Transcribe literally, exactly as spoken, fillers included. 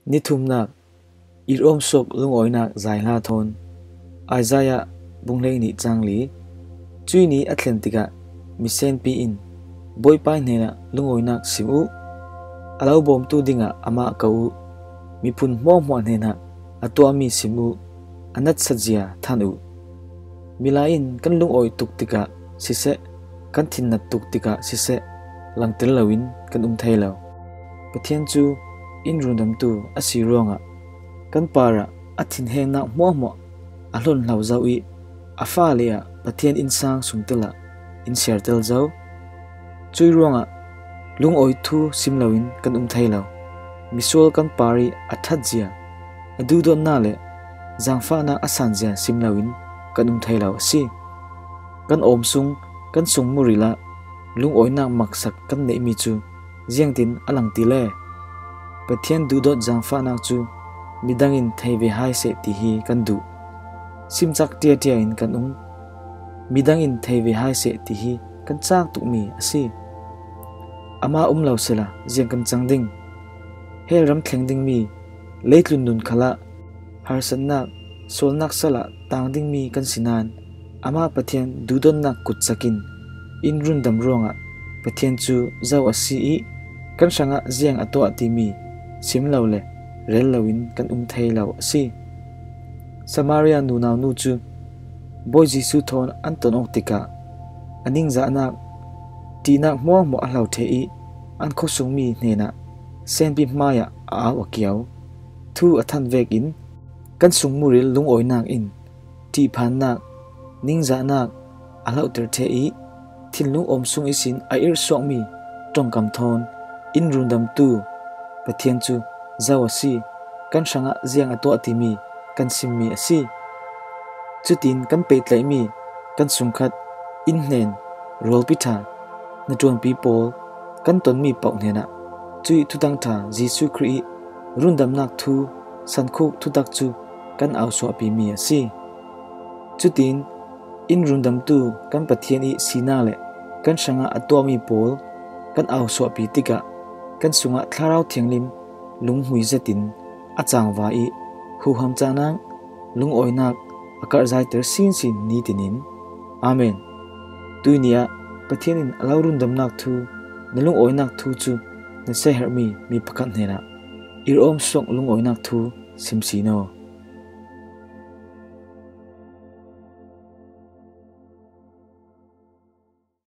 Ni thumnak, i rawm suak lungawinak zaihla thawn. Isaiah bung hleihnih cang li. Cuih ni a thlen tikah misenpi in Bawipa hnenah lungawinak sim uh. A lo bawmtu dingah amah ko uh. Miphun hmuahhmuah hnenah a tuahmi sim uh. A natsat zia than uh. Milai in kan lungawi tuk tikah siseh, kan thinnat tuk tikah siseh, langtel loin kan um thei lo. Pathian cu in rundamtu a si ruangah kan parah a thinhengnak hmuahhmuah a hlonhlo zo ih a fale ah Pathian innsang sungtel ah in siartel zo. Cuih ruangah lungawi thu sim loin kan um thei lo. Misual kan parih a ṭhatzia, a duhdawtnak le zaangfahnak a sanzia sim loin kan um thei lo a si. Kan awm sung, kan sung muril ah lungawinak maksak kan neihmi cu ziangtin a lang ti le? Pathian duhdawt zaangfahnak cu midang in thei ve hai seh ti hi kan duh. Simcak ṭiaṭia in kan um. Midang in thei ve hai seh ti hi kan cak tukmi a si. Amah um lo sehla ziang kan cang ding? Hell ram thleng dingmi leitlun nun khalah harsatnak, sualnak salah tang dingmi kan si nain, amah Pathian duhdonnak kutsak in in rundam ruangah Pathian cu zo a si ih kan hrangah ziang a tuah timi sim lo le rel loin kan um thei lo a si. Samaria nunau nu cu Bawi Jesuh thawn an ton awk tikah a ningzahnak, ṭihnak hmuahhmuah a hlo ṭheh ih an khuasungmi hnenah senpi hmaiah a au a kio. Thu a than vekin kan sungmuril lungawinak in ṭihphannak, ningzahnak a hlohter ṭheh ih thinlung awm sung ihsin a irhsuakmi ṭongkam thawn in rundamtu Pathian cu zo a si, kan hrangah ziang a tuah timi kan simmi a si. Cutin kan pehtlaihmi kan sungkhat, in hnen, rualpi ṭha, hnaṭuanpi pawl, kan tonmi paoh hnenah cuih thutang ṭha Jesuh Khrih ih rundamnak thu sankhuk thutak cu kan ausuahpimi a si. Cutin in rundamtu kan Pathian ih sinak le kan hrangah a tuahmi pawl kan ausuahpi tikah kan sungah Thlarau Thianghlim lunghmui zetin a cangva ih huham cahnak, lungawinak a karhzaiter sinsin nitin in. Amen. Tuihni ah Pathian in a lo rundamnak thu, na lungawinak thu cu na seherhmi mi pakhat hnenah i rawm suak lungawinak thu sim si naw.